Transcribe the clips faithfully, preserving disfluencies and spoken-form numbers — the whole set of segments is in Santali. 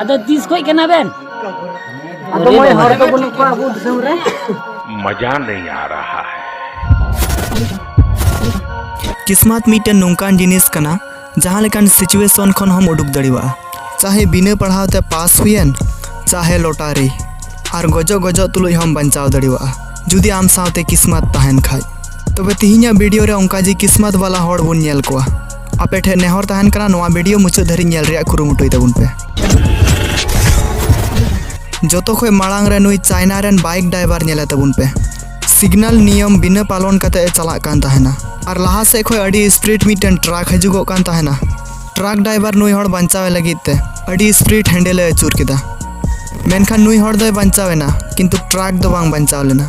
ᱟᱫᱚ ᱛᱤᱥ ᱠᱷᱚᱡ ᱠᱟᱱᱟ ᱵᱮᱱ? ᱟᱫᱚ ᱢᱚᱭ ᱦᱚᱲ ᱫᱚ ᱵᱟᱹᱱᱩᱜ ᱠᱚᱣᱟ ᱟᱵᱚ ᱫᱤᱥᱚᱢ ᱨᱮ᱾ मजा नहीं आ रहा है। ᱠᱤᱥᱢᱟᱛ ᱢᱤᱫᱴᱮᱱ ᱱᱚᱝᱠᱟᱱ ᱡᱤᱱᱤᱥ ᱠᱟᱱᱟ, ᱡᱟᱦᱟᱸ ᱞᱮᱠᱟᱱ ᱥᱤᱪᱩᱭᱮᱥᱚᱱ ᱠᱷᱚᱱ ᱦᱚᱸᱢ ᱩᱰᱩᱠ ᱫᱟᱲᱮᱭᱟᱜᱼᱟ᱾ ᱪᱟᱦᱮ ᱵᱤᱱᱟᱹ ᱯᱟᱲᱦᱟᱣ ᱛᱮ ᱯᱟᱥ ᱦᱩᱭᱮᱱ, ᱪᱟᱦᱮ ᱞᱚᱴᱟᱨᱤ, ᱟᱨ ᱜᱚᱡᱚᱜ ᱜᱚᱡᱚᱜ ᱛᱩᱞᱩᱡ ᱦᱚᱸᱢ ᱵᱟᱧᱪᱟᱣ ᱫᱟᱲᱮᱭᱟᱜᱼᱟ, ᱡᱩᱫᱤ ᱟᱢ ᱥᱟᱶᱛᱮ ᱠᱤᱥᱢᱟᱛ ᱛᱟᱦᱮᱱ ᱠᱷᱟᱡ᱾ ᱛᱚᱵᱮ ᱛᱤᱦᱤᱧᱟᱜ ᱵᱷᱤᱰᱤᱭᱳ ᱨᱮ ᱚᱱᱠᱟ ᱡᱮ ᱠᱤᱥᱢᱟᱛ ᱵᱟᱞᱟ ᱦᱚᱲ ᱵᱚᱱ ᱧᱮᱞ ᱠᱚᱣᱟ᱾ ᱟᱯᱮ ᱴᱷᱮᱱ ᱱᱮᱦᱚᱨ ᱛᱟᱦᱮᱱ ᱠᱟᱱᱟ, ᱱᱚᱣᱟ ᱵᱷᱤᱰᱤᱭᱳ ᱢᱩᱪᱟᱹᱫ ᱫᱷᱟᱹᱨᱤᱡ ᱧᱮᱞ ᱨᱮᱭᱟᱜ ᱠᱩᱨᱩᱢᱩᱴᱩᱭ ᱛᱟᱵᱚᱱ ᱯᱮ᱾ ᱡᱚᱛᱚ ᱠᱷᱚᱡ ᱢᱟᱲᱟᱝ ᱨᱮ ᱱᱩᱭ ᱪᱟᱭᱱᱟ ᱨᱮᱱ ᱵᱟᱭᱤᱠ ᱰᱨᱟᱭᱵᱷᱟᱨ ᱧᱮᱞᱮ ᱛᱟᱵᱚᱱ ᱯᱮ᱾ ᱥᱤᱜᱽᱱᱟᱞ ᱱᱤᱭᱚᱢ ᱵᱤᱱᱟᱹ ᱯᱟᱞᱚᱱ ᱠᱟᱛᱮ ᱮ ᱪᱟᱞᱟᱜ ᱠᱟᱱ ᱛᱟᱦᱮᱱᱟ ᱟᱨ ᱞᱟᱦᱟ ᱥᱮᱫ ᱠᱷᱚᱡ ᱟᱹᱰᱤ ᱥᱯᱤᱰ ᱢᱤᱫᱴᱮᱱ ᱴᱨᱟᱠ ᱦᱤᱡᱩᱜᱚᱜ ᱠᱟᱱ ᱛᱟᱦᱮᱱᱟ᱾ ᱴᱨᱟᱠ ᱰᱨᱟᱭᱵᱷᱟᱨ ᱱᱩᱭ ᱦᱚᱲ ᱵᱟᱧᱪᱟᱣᱮ ᱞᱟᱹᱜᱤᱫ ᱛᱮ ᱟᱹᱰᱤ ᱥᱯᱤᱰ ᱦᱮᱱᱰᱮᱞ ᱮ ᱟᱹᱪᱩᱨ ᱠᱮᱫᱟ, ᱢᱮᱱᱠᱷᱟᱱ ᱱᱩᱭ ᱦᱚᱲ ᱫᱚᱭ ᱵᱟᱧᱪᱟᱣ ᱮᱱᱟ, ᱠᱤᱱᱛᱩ ᱴᱨᱟᱠ ᱫᱚ ᱵᱟᱝ ᱵᱟᱧᱪᱟᱣ ᱞᱮᱱᱟ᱾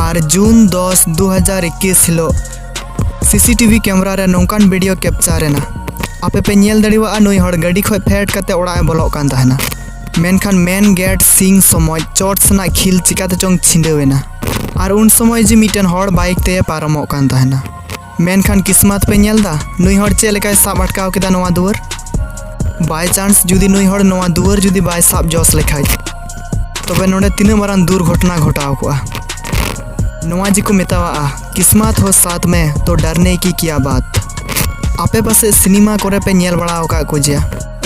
ᱟᱨ ᱡᱩᱱ ᱫᱚᱥ, ᱫᱩ ᱦᱟᱡᱟᱨ ᱤᱠᱤᱥ ᱦᱤᱞᱳᱜ ᱥᱤᱥᱤᱴᱤᱵᱷᱤ ᱠᱮᱢᱨᱟ ᱨᱮ ᱱᱚᱝᱠᱟᱱ ᱵᱷᱤᱰᱤᱭᱳ ᱠᱮᱯᱪᱟᱨ ᱮᱱᱟ᱾ ᱟᱯᱮ ᱯᱮ ᱧᱮᱞ ᱫᱟᱲᱮᱭᱟᱜᱼᱟ, ᱱᱩᱭ ᱦᱚᱲ ᱜᱟᱹᱰᱤ ᱠᱷᱚᱡ ᱯᱷᱮᱰ ᱠᱟᱛᱮ ᱚᱲᱟᱜ ᱮ ᱵᱚᱞᱚᱜ ᱠᱟᱱ ᱛᱟᱦᱮᱱᱟ, ᱢᱮᱱᱠᱷᱟᱱ ᱢᱮᱱ ᱜᱮᱴ ᱥᱤᱝ ᱥᱚᱢᱚᱭ ᱪᱚᱴ ᱥᱮᱱᱟᱜ ᱠᱷᱤᱞ ᱪᱤᱠᱟᱛᱮ ᱪᱚᱝ ᱪᱷᱤᱸᱰᱟᱹᱣ ᱮᱱᱟ᱾ ᱟᱨ ᱩᱱ ᱥᱚᱢᱚᱭ ᱡᱮ ᱢᱤᱫᱴᱮᱱ ᱦᱚᱲ ᱵᱟᱭᱤᱠ ᱛᱮᱭ ᱯᱟᱨᱚᱢᱚᱜ ᱠᱟᱱ ᱛᱟᱦᱮᱱᱟ, ᱢᱮᱱᱠᱷᱟᱱ ᱠᱤᱥᱢᱟᱛ ᱯᱮ ᱧᱮᱞ ᱫᱟ, ᱱᱩᱭ ᱦᱚᱲ ᱪᱮᱫ ᱞᱮᱠᱟᱭ ᱥᱟᱵ ᱟᱴᱠᱟᱣ ᱠᱮᱫᱟ ᱱᱚᱣᱟ ᱫᱩᱣᱟᱹᱨ᱾ ᱵᱟᱭ ᱪᱟᱱᱥ ᱡᱩᱫᱤ ᱱᱩᱭ ᱦᱚᱲ ᱱᱚᱣᱟ ᱫᱩᱣᱟᱹᱨ ᱡᱩᱫᱤ ᱵᱟᱭ ᱥᱟᱵ ᱡᱚᱥ ᱞᱮᱠᱷᱟᱡ, ᱛᱚᱵᱮ ᱱᱚᱰᱮ ᱛᱤᱱᱟᱹᱜ ᱢᱟᱨᱟᱝ ᱫᱩᱨᱜᱷᱚᱴᱚᱱᱟ ᱜᱷᱚᱴᱟᱣ ᱠᱚᱜᱼᱟ᱾ ᱱᱚᱣᱟ ᱡᱮᱠᱚ ᱢᱮᱛᱟᱣᱟᱜᱼᱟ, ᱠᱤᱥᱢᱟᱛ ᱦᱚ ᱥᱟᱛ ᱢᱮ ᱛᱚ ᱰᱟᱨᱱᱮ ᱠᱤ ᱠᱤᱭᱟ ᱵᱟᱛ᱾ ᱟᱯᱮ ᱯᱟᱥᱮᱡ ᱥᱤᱱᱮᱢᱟ ᱠᱚᱨᱮ ᱯᱮ ᱧᱮᱞ ᱵᱟᱲᱟ ᱟᱠᱟᱫ ᱠᱚ ᱜᱮᱭᱟ,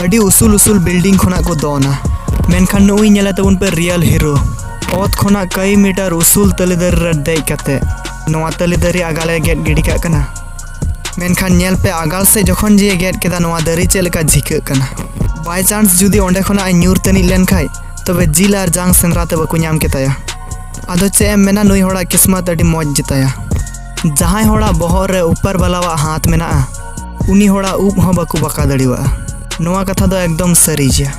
ᱟᱹᱰᱤ ᱩᱥᱩᱞ ᱩᱥᱩᱞ ᱵᱤᱞᱰᱤᱝ ᱠᱷᱚᱱᱟᱜ ᱠᱚ ᱫᱚᱱᱟ, ᱢᱮᱱᱠᱷᱟᱱ ᱱᱩᱜᱼᱩᱭ ᱧᱮᱞᱮ ᱛᱟᱵᱚᱱ ᱯᱮ ᱨᱤᱭᱮᱞ ᱦᱤᱨᱳ᱾ ᱚᱛ ᱠᱷᱚᱱᱟᱜ ᱠᱟᱹᱭ ᱢᱤᱴᱟᱨ ᱩᱥᱩᱞ ᱛᱟᱞᱮ ᱫᱟᱨᱮ ᱨᱮ ᱫᱮᱡ ᱠᱟᱛᱮ ᱱᱚᱣᱟ ᱛᱟᱞᱮ ᱫᱟᱨᱮ ᱟᱜᱟᱞᱮ ᱜᱮᱫ ᱜᱤᱰᱤ ᱠᱟᱜ ᱠᱟᱱᱟ᱾ ᱢᱮᱱᱠᱷᱟᱱ ᱧᱮᱞ ᱯᱮ, ᱟᱜᱟᱞ ᱥᱮᱫ ᱡᱚᱠᱷᱚᱱ ᱡᱮ ᱜᱮᱫ ᱠᱮᱫᱟ, ᱱᱚᱣᱟ ᱫᱟᱨᱮ ᱪᱮᱫ ᱞᱮᱠᱟ ᱡᱷᱤᱠᱟᱹᱜ ᱠᱟᱱᱟ᱾ ᱵᱟᱭ ᱪᱟᱱᱥ ᱡᱩᱫᱤ ᱚᱸᱰᱮ ᱠᱷᱚᱱᱟᱜ ᱮ ᱧᱩᱨ ᱛᱟᱹᱱᱤᱡ ᱞᱮᱱᱠᱷᱟᱡ, ᱛᱚᱵᱮ ᱡᱤᱞ ᱟᱨ ᱡᱟᱝ ᱥᱮᱸᱫᱽᱨᱟ ᱛᱮ ᱵᱟᱠᱚ ᱧᱟᱢ ᱠᱮᱛᱟᱭᱟ᱾ ᱟᱫᱚ ᱪᱮᱫ ᱮᱢ ᱢᱮᱱᱟ, ᱱᱩᱭ ᱦᱚᱲᱟᱜ ᱠᱤᱥᱢᱟᱛ ᱟᱹᱰᱤ ᱢᱚᱡᱽ ᱜᱮᱛᱟᱭᱟ᱾ ᱡᱟᱦᱟᱸᱭ ᱦᱚᱲᱟᱜ ᱵᱚᱦᱚᱜ ᱨᱮ ᱩᱯᱟᱨ ᱵᱟᱞᱟᱣᱟᱜ ᱦᱟᱛ ᱢᱮᱱᱟᱜᱼᱟ, ᱩᱱᱤ ᱦᱚᱲᱟᱜ ᱩᱵ ᱦᱚᱸ ᱵᱟᱠᱚ ᱵᱟᱸᱠᱟ ᱫᱟᱲᱮᱣᱟᱜᱼᱟ᱾ ᱱᱚᱣᱟ ᱠᱟᱛᱷᱟ ᱫᱚ ᱮᱠᱫᱚᱢ ᱥᱟᱹᱨᱤ ᱜᱮᱭᱟ᱾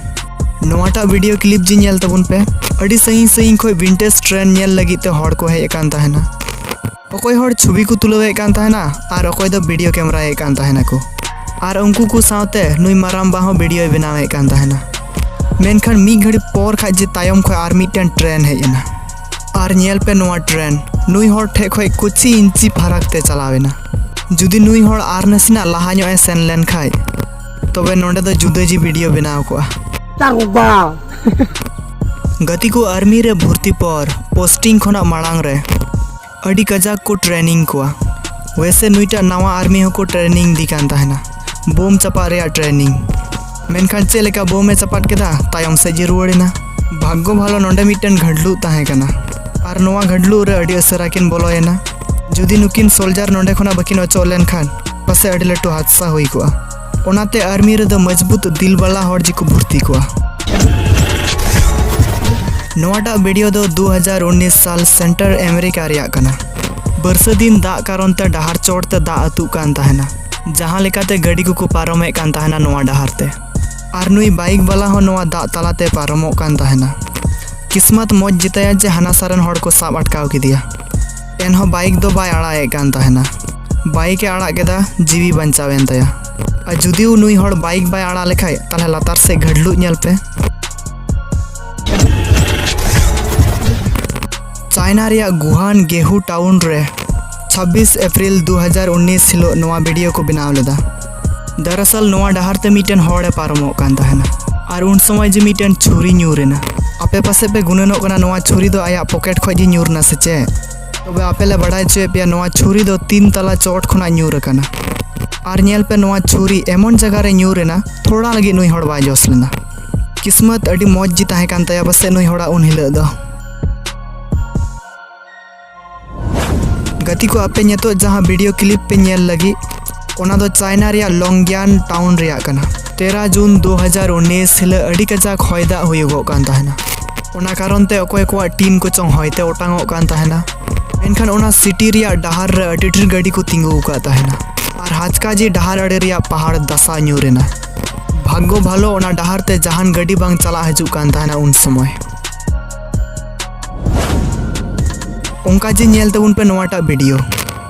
ᱱᱚᱣᱟᱴᱟᱜ ᱵᱷᱤᱰᱤᱭᱳ ᱠᱞᱤᱯ ᱡᱮ ᱧᱮᱞ ᱛᱟᱵᱚᱱ ᱯᱮ, ᱟᱹᱰᱤ ᱥᱟᱺᱜᱤᱧ ᱥᱟᱺᱜᱤᱧ ᱠᱷᱚᱡ ᱵᱷᱤᱱᱴᱮᱡᱽ ᱴᱨᱮᱱ ᱧᱮᱞ ᱞᱟᱹᱜᱤᱫ ᱛᱮ ᱦᱚᱲ ᱠᱚ ᱦᱮᱡ ᱟᱠᱟᱱ ᱛᱟᱦᱮᱱᱟ᱾ ᱚᱠᱚᱭ ᱦᱚᱲ ᱪᱷᱚᱵᱤ ᱠᱚ ᱛᱩᱞᱟᱹᱣᱮᱫ ᱠᱟᱱ ᱛᱟᱦᱮᱱᱟ ᱟᱨ ᱚᱠᱚᱭ ᱫᱚ ᱵᱷᱤᱰᱤᱭᱳ ᱠᱮᱢᱨᱟᱭᱮᱫ ᱠᱟᱱ ᱛᱟᱦᱮᱱᱟᱠᱚ᱾ ᱟᱨ ᱩᱱᱠᱩ ᱠᱚ ᱥᱟᱶᱛᱮ ᱱᱩᱭ ᱢᱟᱨᱟᱢᱵᱟ ᱦᱚᱸ ᱵᱷᱤᱰᱤᱭᱳᱭ ᱵᱮᱱᱟᱣᱮᱫ ᱠᱟᱱ ᱛᱟᱦᱮᱱᱟ᱾ ᱢᱮᱱᱠᱷᱟᱱ ᱢᱤᱫ ᱜᱷᱟᱹᱲᱤ ᱯᱚᱨ ᱠᱷᱟᱡ ᱡᱮ ᱛᱟᱭᱚᱢ ᱠᱷᱚᱡ ᱟᱨ ᱢᱤᱫᱴᱮᱱ ᱴᱨᱮᱱ ᱦᱮᱡ ᱮᱱᱟ᱾ ᱟᱨ ᱧᱮᱞ ᱯᱮ, ᱱᱚᱣᱟ ᱴᱨᱮᱱ ᱱᱩᱭ ᱦᱚᱲ ᱴᱷᱮᱡ ᱠᱷᱚᱡ ᱠᱩᱪᱤ ᱤᱧᱪᱤ ᱯᱷᱟᱨᱟᱠ ᱛᱮ ᱪᱟᱞᱟᱣ ᱮᱱᱟ᱾ ᱡᱩᱫᱤ ᱱᱩᱭ ᱦᱚᱲ ᱟᱨ ᱱᱟᱥᱮᱱᱟᱜ ᱞᱟᱦᱟ ᱧᱚᱜ ᱮ ᱥᱮᱱ ᱞᱮᱱ ᱠᱷᱟᱡ, ᱛᱚᱵᱮ ᱱᱚᱰᱮ ᱫᱚ ᱡᱩᱫᱟᱹ ᱡᱤ ᱵᱷᱤᱰᱤᱭᱳ ᱵᱮᱱᱟᱣ ᱠᱚᱜᱼᱟ᱾ ᱜᱟᱛᱮ ᱠᱚ, ᱟᱨᱢᱤ ᱨᱮ ᱵᱷᱚᱨᱛᱤ ᱯᱚᱨ ᱯᱳᱥᱴᱤᱝ ᱠᱷᱚᱱᱟᱜ ᱢᱟᱲᱟᱝ ᱨᱮ ᱟᱹᱰᱤ ᱠᱟᱡᱟᱠ ᱠᱚ ᱴᱨᱮᱱᱤᱝ ᱠᱚᱣᱟ᱾ ᱣᱮᱥᱮ ᱱᱩᱭᱴᱟᱜ ᱱᱟᱣᱟ ᱟᱨᱢᱤ ᱦᱚᱸᱠᱚ ᱴᱨᱮᱱᱤᱝ ᱫᱤ ᱠᱟᱱ ᱛᱟᱦᱮᱱᱟ, ᱵᱳᱢ ᱪᱟᱯᱟᱫ ᱨᱮᱭᱟᱜ ᱴᱨᱮᱱᱤᱝ᱾ ᱢᱮᱱᱠᱷᱟᱱ ᱪᱮᱫ ᱞᱮᱠᱟ ᱵᱳᱢ ᱮ ᱪᱟᱯᱟᱫ ᱠᱮᱫᱟ, ᱛᱟᱭᱚᱢ ᱥᱮᱫ ᱡᱮ ᱨᱩᱣᱟᱹᱲ ᱮᱱᱟ᱾ ᱵᱷᱟᱜᱽᱜᱚ ᱵᱷᱟᱞᱚ ᱱᱚᱰᱮ ᱢᱤᱫᱴᱮᱱ ᱜᱷᱟᱹᱰᱞᱩᱜ ᱛᱟᱦᱮᱸ ᱠᱟᱱᱟ, ᱟᱨ ᱱᱚᱣᱟ ᱜᱷᱟᱹᱰᱞᱩᱜ ᱨᱮ ᱟᱹᱰᱤ ᱩᱥᱟᱹᱨᱟ ᱠᱤᱱ ᱵᱚᱞᱚᱭᱮᱱᱟ᱾ ᱡᱩᱫᱤ ᱱᱩᱠᱤᱱ ᱥᱳᱞᱡᱟᱨ ᱱᱚᱰᱮ ᱠᱷᱚᱱᱟᱜ ᱵᱟᱹᱠᱤᱱ ᱚᱪᱚᱜ ᱞᱮᱱᱠᱷᱟᱱ, ᱯᱟᱥᱮ ᱟᱹᱰᱤ ᱞᱟᱹᱴᱩ ᱦᱟᱫᱥᱟ ᱦᱩᱭ ᱠᱚᱜᱼᱟ᱾ ᱚᱱᱟᱛᱮ ᱟᱨᱢᱤ ᱨᱮᱫᱚ ᱢᱚᱡᱽᱵᱩᱛ ᱫᱤᱞ ᱵᱟᱞᱟ ᱦᱚᱲ ᱡᱮᱠᱚ ᱵᱷᱚᱨᱛᱤ ᱠᱚᱣᱟ᱾ ᱱᱚᱣᱟᱴᱟᱜ ᱵᱷᱤᱰᱤᱭᱳ ᱫᱚ ᱫᱩ ᱦᱟᱡᱟᱨ ᱩᱱᱤᱥ ᱥᱟᱞ ᱥᱮᱱᱴᱨᱟᱞ ᱟᱢᱮᱨᱤᱠᱟ ᱨᱮᱭᱟᱜ ᱠᱟᱱᱟ᱾ ᱵᱟᱹᱨᱥᱟᱹ ᱫᱤᱱ ᱫᱟᱜ ᱠᱟᱨᱚᱱ ᱛᱮ ᱰᱟᱦᱟᱨ ᱪᱚᱴ ᱛᱮ ᱫᱟᱜ ᱟᱹᱛᱩᱜ ᱠᱟᱱ ᱛᱟᱦᱮᱱᱟ, ᱡᱟᱦᱟᱸ ᱞᱮᱠᱟᱛᱮ ᱜᱟᱹᱰᱤ ᱠᱚᱠᱚ ᱯᱟᱨᱚᱢᱮᱫ ᱠᱟᱱ ᱛᱟᱦᱮᱱᱟ ᱱᱚᱣᱟ ᱰᱟᱦᱟᱨ ᱛᱮ᱾ ᱟᱨ ᱱᱩᱭ ᱵᱟᱭᱤᱠ ᱵᱟᱞᱟ ᱦᱚᱸ ᱱᱚᱣᱟ ᱫᱟᱜ ᱛᱟᱞᱟᱛᱮ ᱯᱟᱨᱚᱢᱚᱜ ᱠᱟᱱ ᱛᱟᱦᱮᱱᱟ᱾ ᱠᱤᱥᱢᱟᱛ ᱢᱚᱡᱽ ᱜᱮᱛᱟᱭᱟ ᱡᱮ ᱦᱟᱱᱟ ᱥᱟ ᱨᱮᱱ ᱦᱚᱲ ᱠᱚ ᱥᱟᱵ ᱟᱴᱠᱟᱣ ᱠᱮᱫᱮᱭᱟ᱾ ᱮᱱᱦᱚᱸ ᱵᱟᱭᱤᱠ ᱫᱚ ᱵᱟᱭ ᱟᱲᱟᱜ ᱮᱫ ᱠᱟᱱ ᱛᱟᱦᱮᱱᱟ᱾ ᱵᱟᱭᱤᱠ ᱮ ᱟᱲᱟᱜ ᱠᱮᱫᱟ, ᱡᱤᱣᱤ ᱵᱟᱧᱪᱟᱣ ᱮᱱ ᱛᱟᱭᱟ᱾ ᱟᱨ ᱡᱩᱫᱤ ᱱᱩᱭ ᱦᱚᱲ ᱵᱟᱭᱤᱠ ᱵᱟᱭ ᱟᱲᱟᱜ ᱞᱮᱠᱷᱟᱡ, ᱛᱟᱦᱞᱮ ᱞᱟᱛᱟᱨ ᱥᱮᱫ ᱜᱷᱟᱹᱰᱞᱩᱜ ᱧᱮᱞ ᱯᱮ᱾ ᱪᱟᱭᱱᱟ ᱨᱮᱭᱟᱜ ᱜᱩᱦᱟᱱ ᱜᱮᱦᱩ ᱴᱟᱣᱩᱱ ᱨᱮ ᱪᱷᱟᱵᱵᱤᱥ ᱮᱯᱨᱤᱞ ᱫᱩ ᱦᱟᱡᱟᱨ ᱩᱱᱤᱥ ᱦᱤᱞᱳᱜ ᱱᱚᱣᱟ ᱵᱷᱤᱰᱤᱭᱳ ᱠᱚ ᱵᱮᱱᱟᱣ ᱞᱮᱫᱟ᱾ ᱫᱟᱨᱟᱥᱟᱞ ᱱᱚᱣᱟ ᱰᱟᱦᱟᱨ ᱛᱮ ᱢᱤᱫᱴᱮᱱ ᱦᱚᱲ ᱮ ᱯᱟᱨᱚᱢᱚᱜ ᱠᱟᱱ ᱛᱟᱦᱮᱱᱟ, ᱟᱨ ᱩᱱ ᱥᱚᱢᱚᱭ ᱡᱮ ᱢᱤᱫᱴᱮᱱ ᱪᱷᱩᱨᱤ ᱧᱩᱨ ᱮᱱᱟ᱾ ᱟᱯᱮ ᱯᱟᱥᱮᱡ ᱯᱮ ᱜᱩᱱᱟᱹᱱᱚᱜ ᱠᱟᱱᱟ ᱱᱚᱣᱟ ᱪᱷᱩᱨᱤ ᱫᱚ ᱟᱭᱟᱜ ᱯᱚᱠᱮᱴ ᱠᱷᱚᱡ ᱜᱮ ᱧᱩᱨ ᱮᱱᱟ ᱥᱮ ᱪᱮᱫ? ᱛᱚᱵᱮ ᱟᱯᱮ ᱞᱮ ᱵᱟᱰᱟᱭ ᱦᱚᱪᱚᱭᱮᱫ ᱯᱮᱭᱟ, ᱱᱚᱣᱟ ᱪᱷᱩᱨᱤ ᱫᱚ ᱛᱤᱱ ᱛᱟᱞᱟ ᱪᱚᱴ ᱠᱷᱚᱱᱟᱜ ᱧᱩᱨ ᱟᱠᱟᱱᱟ᱾ ᱟᱨ ᱧᱮᱞ ᱯᱮ, ᱱᱚᱣᱟ ᱪᱷᱩᱨᱤ ᱮᱢᱚᱱ ᱡᱟᱭᱜᱟ ᱨᱮ ᱧᱩᱨ ᱮᱱᱟ, ᱛᱷᱚᱲᱟ ᱞᱟᱹᱜᱤᱫ ᱱᱩᱭ ᱦᱚᱲ ᱵᱟᱭ ᱡᱚᱥ ᱞᱮᱱᱟ᱾ ᱠᱤᱥᱢᱚᱛ ᱟᱹᱰᱤ ᱢᱚᱡᱽ ᱜᱮ ᱛᱟᱦᱮᱸ ᱠᱟᱱ ᱛᱟᱭᱟ ᱯᱟᱥᱮᱡ ᱱᱩᱭ ᱦᱚᱲᱟᱜ ᱩᱱ ᱦᱤᱞᱳᱜ ᱫᱚ᱾ ᱜᱟᱛᱮ ᱠᱚ, ᱟᱯᱮ ᱱᱤᱛᱚᱜ ᱡᱟᱦᱟᱸ ᱵᱷᱤᱰᱤᱭᱳ ᱠᱞᱤᱯ ᱯᱮ ᱧᱮᱞ ᱞᱟᱹᱜᱤᱫ, ᱚᱱᱟ ᱫᱚ ᱪᱟᱭᱱᱟ ᱨᱮᱭᱟᱜ ᱞᱚᱝᱜᱭᱟᱱ ᱴᱟᱣᱩᱱ ᱨᱮᱭᱟᱜ ᱠᱟᱱᱟ᱾ ᱛᱮᱨᱚ ᱡᱩᱱ ᱫᱩ ᱦᱟᱡᱟᱨ ᱩᱱᱤᱥ ᱦᱤᱞᱳᱜ ᱟᱹᱰᱤ ᱠᱟᱡᱟᱠ ᱦᱚᱭ ᱫᱟᱜ ᱦᱩᱭᱩᱜᱚᱜ ᱠᱟᱱ ᱛᱟᱦᱮᱱᱟ᱾ ᱚᱱᱟ ᱠᱟᱨᱚᱱ ᱛᱮ ᱚᱠᱚᱭ ᱠᱚᱣᱟᱜ ᱴᱤᱱ ᱠᱚᱪᱚᱝ ᱦᱚᱭ ᱛᱮ ᱚᱴᱟᱝᱚᱜ ᱠᱟᱱ ᱛᱟᱦᱮᱱᱟ᱾ ᱢᱮᱱᱠᱷᱟᱱ ᱚᱱᱟ ᱥᱤᱴᱤ ᱨᱮᱭᱟᱜ ᱰᱟᱦᱟᱨ ᱨᱮ ᱟᱹᱰᱤ ᱰᱷᱮᱨ ᱜᱟᱹᱰᱤ ᱠᱚ ᱛᱤᱸᱜᱩ ᱟᱠᱟᱫ ᱛᱟᱦᱮᱱᱟ᱾ ᱟᱨ ᱦᱟᱪᱠᱟ ᱡᱮ ᱰᱟᱦᱟᱨ ᱟᱲᱮ ᱨᱮᱭᱟᱜ ᱯᱟᱦᱟᱲ ᱫᱟᱥᱟ ᱧᱩᱨ ᱮᱱᱟ᱾ ᱵᱷᱟᱜᱽᱜᱚ ᱵᱷᱟᱞᱚ ᱚᱱᱟ ᱰᱟᱦᱟᱨ ᱛᱮ ᱡᱟᱦᱟᱱ ᱜᱟᱹᱰᱤ ᱵᱟᱝ ᱪᱟᱞᱟᱜ ᱦᱤᱡᱩᱜ ᱠᱟᱱ ᱛᱟᱦᱮᱱᱟ ᱩᱱ ᱥᱚᱢᱚᱭ᱾ ᱚᱱᱠᱟ ᱡᱮ ᱧᱮᱞ ᱛᱟᱵᱚᱱ ᱯᱮ ᱱᱚᱣᱟᱴᱟᱜ ᱵᱷᱤᱰᱤᱭᱳ᱾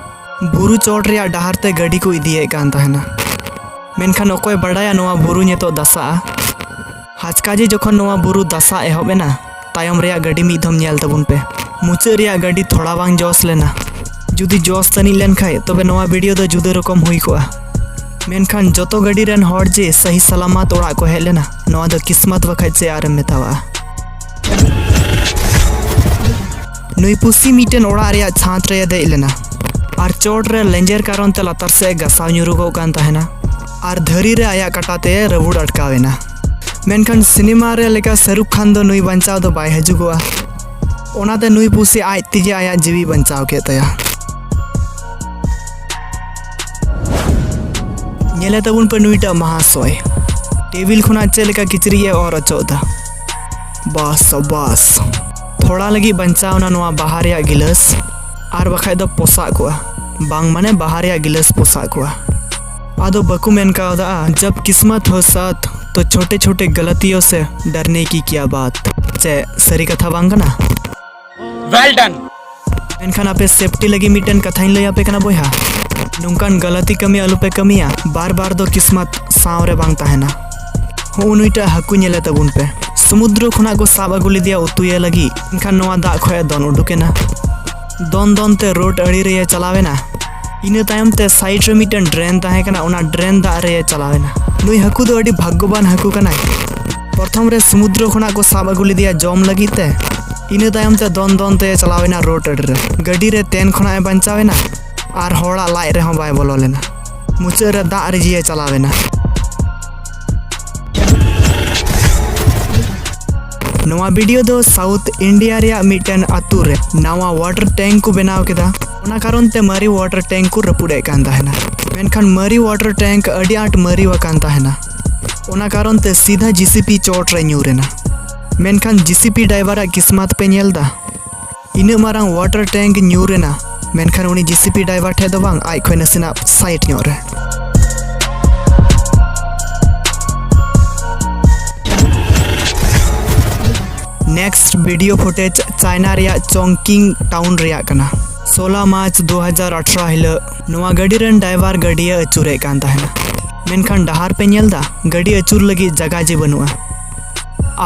ᱵᱩᱨᱩ ᱪᱚᱴ ᱨᱮᱭᱟᱜ ᱰᱟᱦᱟᱨ ᱛᱮ ᱜᱟᱹᱰᱤ ᱠᱚ ᱤᱫᱤᱭᱮᱫ ᱠᱟᱱ ᱛᱟᱦᱮᱱᱟ᱾ ᱢᱮᱱᱠᱷᱟᱱ ᱚᱠᱚᱭ ᱵᱟᱰᱟᱭᱟ ᱱᱚᱣᱟ ᱵᱩᱨᱩ ᱱᱤᱛᱚᱜ ᱫᱟᱥᱟᱜᱼᱟ? ᱦᱟᱪᱠᱟ ᱡᱮ ᱡᱚᱠᱷᱚᱱ ᱱᱚᱣᱟ ᱵᱩᱨᱩ ᱫᱟᱥᱟᱜ ᱮᱦᱚᱵ ᱮᱱᱟ, ᱛᱟᱭᱚᱢ ᱨᱮᱭᱟᱜ ᱜᱟᱹᱰᱤ ᱢᱤᱫ ᱫᱷᱚᱢ ᱧᱮᱞ ᱛᱟᱵᱚᱱ ᱯᱮ᱾ ᱢᱩᱪᱟᱹᱫ ᱨᱮᱭᱟᱜ ᱜᱟᱹᱰᱤ ᱛᱷᱚᱲᱟ ᱵᱟᱝ ᱡᱚᱥ ᱞᱮᱱᱟ᱾ ᱡᱩᱫᱤ ᱡᱚᱥ ᱛᱟᱹᱱᱤᱡ ᱞᱮᱱᱠᱷᱟᱡ, ᱛᱚᱵᱮ ᱱᱚᱣᱟ ᱵᱷᱤᱰᱤᱭᱳ ᱫᱚ ᱡᱩᱫᱟᱹ ᱨᱚᱠᱚᱢ ᱦᱩᱭ ᱠᱚᱜᱼᱟ᱾ ᱢᱮᱱᱠᱷᱟᱱ ᱡᱚᱛᱚ ᱜᱟᱹᱰᱤ ᱨᱮᱱ ᱦᱚᱲ ᱡᱮ ᱥᱟᱹᱦᱤ ᱥᱟᱞᱟᱢᱟᱛ ᱚᱲᱟᱜ ᱠᱚ ᱦᱮᱡ ᱞᱮᱱᱟ, ᱱᱚᱣᱟ ᱫᱚ ᱠᱤᱥᱢᱟᱛ ᱵᱟᱠᱷᱟᱡ ᱪᱮᱫ ᱟᱨᱮᱢ ᱢᱮᱛᱟᱣᱟᱜᱼᱟ᱾ ᱱᱩᱭ ᱯᱩᱥᱤ ᱢᱤᱫᱴᱮᱱ ᱚᱲᱟᱜ ᱨᱮᱭᱟᱜ ᱪᱷᱟᱸᱫᱽ ᱨᱮᱭ ᱫᱮᱡ ᱞᱮᱱᱟ ᱟᱨ ᱪᱚᱴ ᱨᱮ ᱞᱮᱸᱡᱮᱨ ᱠᱟᱨᱚᱱ ᱛᱮ ᱞᱟᱛᱟᱨ ᱥᱮᱫ ᱜᱟᱥᱟᱣ ᱧᱩᱨᱩᱜᱚᱜ ᱠᱟᱱ ᱛᱟᱦᱮᱱᱟ ᱟᱨ ᱫᱷᱟᱹᱨᱤ ᱨᱮ ᱟᱭᱟᱜ ᱠᱟᱴᱟ ᱛᱮ ᱨᱟᱹᱵᱩᱲ ᱟᱴᱠᱟᱣ ᱮᱱᱟ᱾ ᱢᱮᱱᱠᱷᱟᱱ ᱥᱤᱱᱮᱢᱟ ᱨᱮ ᱞᱮᱠᱟ ᱥᱟᱹᱨᱩᱠ ᱠᱷᱟᱱ ᱫᱚ ᱱᱩᱭ ᱵᱟᱧᱪᱟᱣ ᱫᱚ ᱵᱟᱭ ᱦᱤᱡᱩᱜᱚᱜᱼᱟ᱾ ᱚᱱᱟᱛᱮ ᱱᱩᱭ ᱯᱩᱥᱤ ᱟᱡ ᱛᱮᱜᱮ ᱟᱭᱟᱜ ᱡᱤᱣᱤ ᱵᱟᱧᱪᱟᱣ ᱠᱮᱫ ᱛᱟᱭᱟ᱾ ᱧᱮᱞᱮ ᱛᱟᱵᱚᱱ ᱯᱮ ᱱᱩᱭᱴᱟᱜ ᱢᱟᱦᱟᱥᱚᱭ, ᱴᱮᱵᱤᱞ ᱠᱷᱚᱱᱟᱜ ᱪᱮᱫ ᱞᱮᱠᱟ ᱠᱤᱪᱨᱤᱡ ᱮ ᱚᱨ ᱚᱪᱚᱜ ᱮᱫᱟ᱾ ᱵᱟᱥ ᱵᱟᱥ, ᱛᱷᱚᱲᱟ ᱞᱟᱹᱜᱤᱫ ᱵᱟᱧᱪᱟᱣ ᱮᱱᱟ ᱱᱚᱣᱟ ᱵᱟᱦᱟ ᱨᱮᱭᱟᱜ ᱜᱤᱞᱟᱹᱥ, ᱟᱨ ᱵᱟᱠᱷᱟᱡ ᱫᱚ ᱯᱚᱥᱟᱜ ᱠᱚᱜᱼᱟ᱾ ᱵᱟᱝ, ᱢᱟᱱᱮ ᱵᱟᱦᱟ ᱨᱮᱭᱟᱜ ᱜᱤᱞᱟᱹᱥ ᱯᱚᱥᱟᱜ ᱠᱚᱜᱼᱟ᱾ ᱟᱫᱚ ᱵᱟᱠᱚ ᱢᱮᱱ ᱠᱟᱣᱫᱟ, "ᱡᱟᱵ ᱠᱤᱥᱢᱟᱛ ᱦᱳ ᱥᱟᱛ, ᱛᱚ ᱪᱷᱳᱴᱮ ᱪᱷᱳᱴᱮ ᱜᱟᱞᱟᱛᱤᱭᱳ ᱥᱮ ᱰᱟᱨᱱᱮ ᱠᱤ ᱠᱭᱟ ᱵᱟᱛ?" ᱪᱮᱫ ᱥᱟᱹᱨᱤ ᱠᱟᱛᱷᱟ ᱵᱟᱝ ᱠᱟᱱᱟ? Well done. ᱢᱮᱱᱠᱷᱟᱱ ᱟᱯᱮ ᱥᱮᱯᱴᱤ ᱞᱟᱹᱜᱤᱫ ᱢᱤᱫᱴᱮᱱ ᱠᱟᱛᱷᱟᱧ ᱞᱟᱹᱭ ᱟᱯᱮ ᱠᱟᱱᱟ ᱵᱚᱭᱦᱟ, ᱱᱚᱝᱠᱟᱱ ᱜᱟᱞᱟᱛᱤ ᱠᱟᱹᱢᱤ ᱟᱞᱚᱯᱮ ᱠᱟᱹᱢᱤᱭᱟ, ᱵᱟᱨ ᱵᱟᱨ ᱫᱚ ᱠᱤᱥᱢᱟᱛ ᱥᱟᱶ ᱨᱮ ᱵᱟᱝ ᱛᱟᱦᱮᱱᱟ᱾ ᱦᱚᱸᱜᱼᱚ ᱱᱩᱭᱴᱟᱜ ᱦᱟᱹᱠᱩ ᱧᱮᱞᱮ ᱛᱟᱵᱚᱱ ᱯᱮ, ᱥᱩᱢᱩᱫᱨᱚ ᱠᱷᱚᱱᱟᱜ ᱠᱚ ᱥᱟᱵ ᱟᱹᱜᱩ ᱞᱮᱫᱮᱭᱟ ᱩᱛᱩᱭᱮ ᱞᱟᱹᱜᱤᱫ, ᱢᱮᱱᱠᱷᱟᱱ ᱱᱚᱣᱟ ᱫᱟᱜ ᱠᱷᱚᱱ ᱮ ᱫᱚᱱ ᱩᱰᱩᱠ ᱮᱱᱟ᱾ ᱫᱚᱱ ᱫᱚᱱ ᱛᱮ ᱨᱳᱰ ᱟᱲᱮ ᱨᱮᱭᱮ ᱪᱟᱞᱟᱣ ᱮᱱᱟ᱾ ᱤᱱᱟᱹ ᱛᱟᱭᱚᱢ ᱛᱮ ᱥᱟᱭᱤᱰ ᱨᱮ ᱢᱤᱫᱴᱮᱱ ᱰᱨᱮᱱ ᱛᱟᱦᱮᱸ ᱠᱟᱱᱟ, ᱚᱱᱟ ᱰᱨᱮᱱ ᱫᱟᱜ ᱨᱮᱭᱮ ᱪᱟᱞᱟᱣ ᱮᱱᱟ᱾ ᱱᱩᱭ ᱦᱟᱹᱠᱩ ᱫᱚ ᱟᱹᱰᱤ ᱵᱷᱟᱜᱽᱜᱚᱵᱟᱱ ᱦᱟᱹᱠᱩ ᱠᱟᱱᱟᱭ᱾ ᱯᱨᱚᱛᱷᱚᱢ ᱨᱮ ᱥᱩᱢᱩᱫᱨᱚ ᱠᱷᱚᱱᱟᱜ ᱠᱚ ᱥᱟᱵ ᱟᱹᱜᱩ ᱞᱮᱫᱮᱭᱟ ᱡᱚᱢ ᱞᱟᱹᱜᱤᱫ ᱛᱮ, ᱤᱱᱟᱹ ᱛᱟᱭᱚᱢ ᱛᱮ ᱫᱚᱱ ᱫᱚᱱ ᱛᱮ ᱪᱟᱞᱟᱣ ᱮᱱᱟ ᱨᱳᱰ ᱟᱲᱮ ᱨᱮ᱾ ᱜᱟᱹᱰᱤ ᱨᱮ ᱛᱮᱱ ᱠᱷᱚᱱᱟᱜ ᱮ ᱵᱟᱧᱪᱟᱣ ᱮᱱᱟ ᱟᱨ ᱦᱚᱲᱟᱜ ᱞᱟᱡ ᱨᱮᱦᱚᱸ ᱵᱟᱭ ᱵᱚᱞᱚ ᱞᱮᱱᱟ᱾ ᱢᱩᱪᱟᱹᱫ ᱨᱮ ᱫᱟᱜ ᱨᱮ ᱡᱤᱭᱮ ᱪᱟᱞᱟᱣ ᱮᱱᱟ᱾ ᱱᱚᱣᱟ ᱵᱷᱤᱰᱤᱭᱳ ᱫᱚ ᱥᱟᱣᱩᱛᱷ ᱤᱱᱰᱤᱭᱟ ᱨᱮᱭᱟᱜ ᱢᱤᱫᱴᱮᱱ ᱟᱹᱛᱩ ᱨᱮ ᱱᱟᱣᱟ ᱣᱟᱴᱟᱨ ᱴᱮᱝᱠ ᱠᱚ ᱵᱮᱱᱟᱣ ᱠᱮᱫᱟ᱾ ᱚᱱᱟ ᱠᱟᱨᱚᱱ ᱛᱮ ᱢᱟᱨᱮ ᱣᱟᱴᱟᱨ ᱴᱮᱝᱠ ᱠᱚ ᱨᱟᱹᱯᱩᱫ ᱮᱫ ᱠᱟᱱ ᱛᱟᱦᱮᱱᱟ᱾ ᱢᱮᱱᱠᱷᱟᱱ ᱢᱟᱨᱮ ᱣᱟᱴᱟᱨ ᱴᱮᱝᱠ ᱟᱹᱰᱤ ᱟᱸᱴ ᱢᱟᱨᱮ ᱟᱠᱟᱱ ᱛᱟᱦᱮᱱᱟ᱾ ᱚᱱᱟ ᱠᱟᱨᱚᱱ ᱛᱮ ᱥᱤᱫᱷᱟ ᱡᱤᱥᱤᱯᱤ ᱪᱚᱴ ᱨᱮ ᱧᱩᱨ ᱮᱱᱟ᱾ ᱢᱮᱱᱠᱷᱟᱱ ᱡᱤᱥᱤᱯᱤ ᱰᱨᱟᱭᱵᱷᱟᱨᱟᱜ ᱠᱤᱥᱢᱟᱛ ᱯᱮ ᱧᱮᱞ ᱫᱟ? ᱤᱱᱟᱹᱜ ᱢᱟᱨᱟᱝ ᱣᱟᱴᱟᱨ ᱴᱮᱝᱠ ᱧᱩᱨ ᱮᱱᱟ, ᱢᱮᱱᱠᱷᱟᱱ ᱩᱱᱤ ᱡᱤᱥᱤᱯᱤ ᱰᱨᱟᱭᱵᱷᱟᱨ ᱴᱷᱮᱱ ᱫᱚ ᱵᱟᱝ, ᱟᱡ ᱠᱷᱚᱱ ᱱᱟᱥᱮᱱᱟᱜ ᱥᱟᱭᱤᱰ ᱧᱚᱜ ᱨᱮ᱾ ᱱᱮᱠᱥᱴ ᱵᱷᱤᱰᱤᱭᱳ ᱯᱷᱩᱴᱮᱡᱽ ᱪᱟᱭᱱᱟ ᱨᱮᱭᱟᱜ ᱪᱚᱝᱠᱤᱝ ᱴᱟᱣᱩᱱ ᱨᱮᱭᱟᱜ ᱠᱟᱱᱟ᱾ ᱥᱳᱞᱟ ᱢᱟᱨᱪ ᱫᱩ ᱦᱟᱡᱟᱨ ᱟᱴᱷᱨᱚ ᱦᱤᱞᱳᱜ ᱱᱚᱣᱟ ᱜᱟᱹᱰᱤ ᱨᱮᱱ ᱰᱨᱟᱭᱵᱷᱟᱨ ᱜᱟᱹᱰᱤᱭᱮ ᱟᱹᱪᱩᱨᱮᱫ ᱠᱟᱱ ᱛᱟᱦᱮᱱᱟ, ᱢᱮᱱᱠᱷᱟᱱ ᱰᱟᱦᱟᱨ ᱯᱮ ᱧᱮᱞ ᱫᱟ, ᱜᱟᱹᱰᱤ ᱟᱹᱪᱩᱨ ᱞᱟᱹᱜᱤᱫ ᱡᱟᱭᱜᱟ ᱡᱮ ᱵᱟᱹᱱᱩᱜᱼᱟ᱾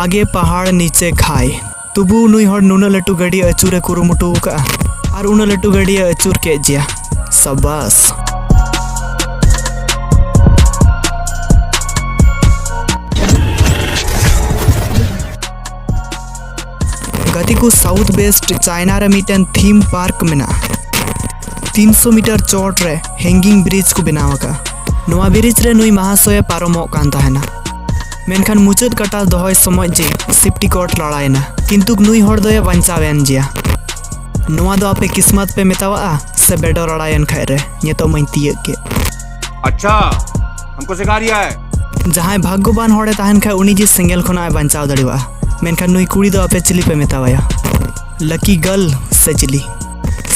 ᱟᱜᱮ ᱯᱟᱦᱟᱲ ᱱᱤᱪᱮ ᱠᱷᱟᱭ᱾ ᱛᱚᱵᱩ ᱱᱩᱭ ᱦᱚᱲ ᱱᱩᱱᱟᱹᱜ ᱞᱟᱹᱴᱩ ᱜᱟᱹᱰᱤ ᱟᱹᱪᱩᱨᱮ ᱠᱩᱨᱩᱢᱩᱴᱩ ᱟᱠᱟᱫᱼᱟ᱾ ᱟᱨ ᱩᱱᱟᱹᱜ ᱞᱟᱹᱴᱩ ᱜᱟᱹᱰᱤᱭᱮ ᱟᱹᱪᱩᱨ ᱠᱮᱫ ᱡᱮᱭᱟ᱾ ᱥᱟᱵᱟᱥ᱾ ᱜᱟᱛᱮ ᱠᱚ, ᱥᱟᱣᱩᱛᱷ ᱵᱮᱥᱴ ᱪᱟᱭᱱᱟ ᱨᱮ ᱢᱤᱫᱴᱮᱱ ᱛᱷᱤᱢ ᱯᱟᱨᱠ ᱢᱮᱱᱟᱜᱼᱟ᱾ ᱛᱤᱱᱥᱚ ᱢᱤᱴᱟᱨ ᱪᱚᱴ ᱨᱮ ᱦᱮᱝᱜᱤᱝ ᱵᱨᱤᱡᱽ ᱠᱚ ᱵᱮᱱᱟᱣ ᱟᱠᱟᱫᱼᱟ᱾ ᱱᱚᱣᱟ ᱵᱨᱤᱡᱽ ᱨᱮ ᱱᱩᱭ ᱢᱟᱦᱟᱥᱚᱭᱮ ᱯᱟᱨᱚᱢᱚᱜ ᱠᱟᱱ ᱛᱟᱦᱮᱱᱟ, ᱢᱮᱱᱠᱷᱟᱱ ᱢᱩᱪᱟᱹᱫ ᱠᱟᱴᱟ ᱫᱚᱦᱚᱭ ᱥᱚᱢᱚᱭ ᱡᱮ ᱥᱮᱯᱴᱤ ᱠᱚᱨᱰ ᱞᱟᱲᱟᱭᱮᱱᱟ, ᱠᱤᱱᱛᱩ ᱱᱩᱭ ᱦᱚᱲ ᱫᱚᱭ ᱵᱟᱧᱪᱟᱣ ᱮᱱ ᱜᱮᱭᱟ᱾ ᱱᱚᱣᱟ ᱫᱚ ᱟᱯᱮ ᱠᱤᱥᱢᱟᱛ ᱯᱮ ᱢᱮᱛᱟᱣᱟᱜᱼᱟ ᱥᱮ ᱵᱮᱰᱚ ᱨᱟᱲᱟᱭᱮᱱ ᱠᱷᱟᱡ ᱨᱮ ᱧᱮᱛᱚᱜ ᱢᱟᱧ ᱛᱤᱭᱟᱹᱜ ᱠᱮᱫ? अच्छा, हमको सिखा रिया है। ᱡᱟᱦᱟᱸᱭ ᱵᱷᱟᱜᱽᱜᱚᱵᱟᱱ ᱦᱚᱲᱮ ᱛᱟᱦᱮᱱ ᱠᱷᱟᱡ ᱩᱱᱤ ᱡᱮ ᱥᱮᱸᱜᱮᱞ ᱠᱷᱚᱱᱟᱜ ᱮ ᱵᱟᱧᱪᱟᱣ ᱫᱟᱲᱮᱭᱟᱜᱼᱟ, ᱢᱮᱱᱠᱷᱟᱱ ᱱᱩᱭ ᱠᱩᱲᱤ ᱫᱚ ᱟᱯᱮ ᱪᱤᱞᱤ ᱯᱮ ᱢᱮᱛᱟᱣᱟᱭᱟ? ᱞᱟᱠᱤ ᱜᱟᱨᱞ ᱥᱮ ᱪᱤᱞᱤ?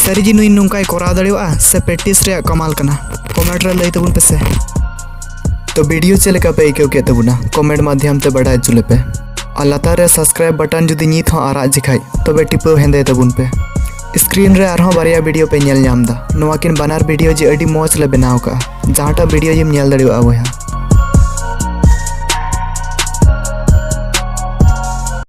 ᱥᱟᱹᱨᱤ ᱜᱮ ᱱᱩᱭ ᱱᱚᱝᱠᱟᱭ ᱠᱚᱨᱟᱣ ᱫᱟᱲᱮᱭᱟᱜᱼᱟ ᱥᱮ ᱯᱨᱮᱠᱴᱤᱥ ᱨᱮᱭᱟᱜ ᱠᱟᱢᱟᱞ ᱠᱟᱱᱟ? ᱠᱚᱢᱮᱱᱴ ᱨᱮ ᱞᱟᱹᱭ ᱛᱟᱵᱚᱱ ᱯᱮᱥᱮ᱾ ᱛᱚ ᱵᱷᱤᱰᱤᱭᱳ ᱪᱮᱫ ᱞᱮᱠᱟ ᱯᱮ ᱟᱹᱭᱠᱟᱹᱣ ᱠᱮᱫ ᱛᱟᱵᱚᱱᱟ, ᱠᱚᱢᱮᱱᱴ ᱢᱟᱫᱽᱫᱷᱚᱢ ᱛᱮ ᱵᱟᱰᱟᱭ ᱦᱚᱪᱚ ᱞᱮᱯᱮ᱾ ᱟᱨ ᱞᱟᱛᱟᱨ ᱨᱮ ᱥᱟᱵᱥᱠᱨᱟᱭᱤᱵ ᱵᱟᱴᱚᱱ ᱡᱩᱫᱤ ᱱᱤᱛ ᱦᱚᱸ ᱟᱨᱟᱜ ᱜᱮ ᱠᱷᱟᱡ, ᱛᱚᱵᱮ ᱴᱤᱯᱟᱹᱣ ᱦᱮᱸᱫᱮᱭ ᱛᱟᱵᱚᱱ ᱯᱮ᱾ ᱥᱠᱨᱤᱱ ᱨᱮ ᱟᱨᱦᱚᱸ ᱵᱟᱨᱭᱟ ᱵᱷᱤᱰᱤᱭᱳ ᱯᱮ ᱧᱮᱞ ᱧᱟᱢ ᱮᱫᱟ᱾ ᱱᱚᱣᱟ ᱠᱤᱱ ᱵᱟᱱᱟᱨ ᱵᱷᱤᱰᱤᱭᱳ ᱡᱮ ᱟᱹᱰᱤ ᱢᱚᱡᱽ ᱞᱮ ᱵᱮᱱᱟᱣ ᱠᱟᱜᱼᱟ᱾ ᱡᱟᱦᱟᱸᱴᱟᱜ ᱵᱷᱤᱰᱤᱭᱳ ᱜᱮᱢ ᱧᱮᱞ ᱫᱟᱲᱮᱭᱟᱜᱼᱟ ᱵᱚᱭᱦᱟ᱾